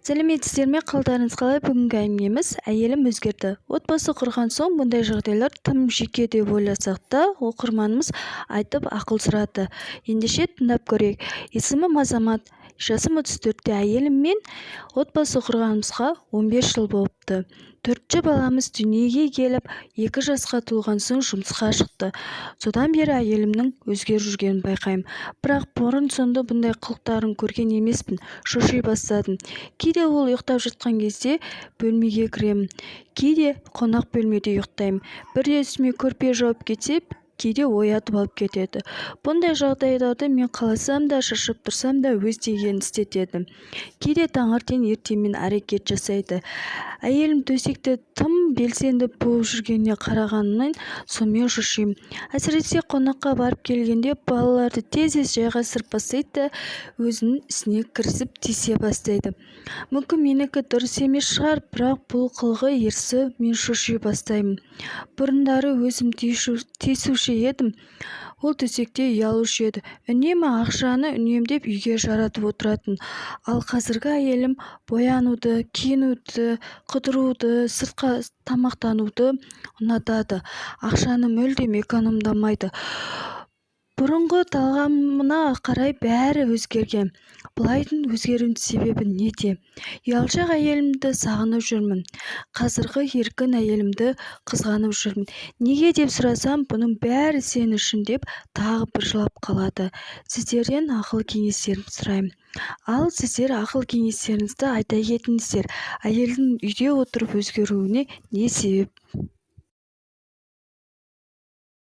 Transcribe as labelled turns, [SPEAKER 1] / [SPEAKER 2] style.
[SPEAKER 1] Сәлеметсіздер ме, қалдарыңыз қалай? Бүгінгі әңгімеміз: «Әйелім өзгерді». Отбасы құрған соң бұндай жағдайлар тым жеке деп ойласақ та, оқырманымыз айтып, ақыл сұрады. Ендеше, тыңдап көрейік. Есімім Азамат, жасым 34-те. Әйеліммен отбасы құрғанымызға 15 жыл болыпты. Төртінші баламыз дүниеге келіп, 2 жасқа толған соң жұмысқа шықты. Содан бері әйелімнің өзгеріп жүргенін байқаймын. Бірақ бұрын-соңды бұндай қылықтарын көрген емеспін. Шоши бастадым. Кейде ол ұйықтап жатқан кезде бөлмеге кіремін, кейде қонақ бөлмеде ұйықтаймын. Бірде үстіме көрпе жауып кетсе, кейде оятып алып кетеді. Бұндай жағдайларда мен қаласам да, шаршап тұрсам да, өз дегенін істетеді. Кейде таңертең ертемен әрекет жасайды. Әйелім төсекте тым белсенді болып жүргеніне қарағанмен, сонымен шошимын. Әсіресе қонаққа барып келгенде балаларды тез-тез жайғастырып бастайды да, өзінің ісіне кірісіп, тиісе бастайды. Мүмкін, менікі дұрыс емес шығар, бірақ бұл қылығы ерсі, мен шоши бастаймын. Бұрындары өзім тиісуші едім, ол төсекте ұялушы еді, үнемі ақшаны үнемдеп, үйге жаратып отыратын. Ал қазіргі әйелім боянуды, киінуді, қыдыруды, сыртқа тамақтануды ұнатады. Ақшаны мүлдем экономдамайды. Бұрынғы талғамына қарай бәрі өзгерген. Бұлайдың өзгеруінің себебі неде? Ұялшақ әйелімді сағынып жүрмін, қазіргі еркін әйелімді қызғанып жүрмін. Неге деп сұрасам, «Бұның бәрі сен үшін» деп тағы бір жылап қалады. Сіздерден ақыл кеңестеріңізді сұраймын. Ал сіздер ақыл кеңестеріңізді айта кетіңіздер. Әйелдің үйде отырып өзгеруіне не себеп?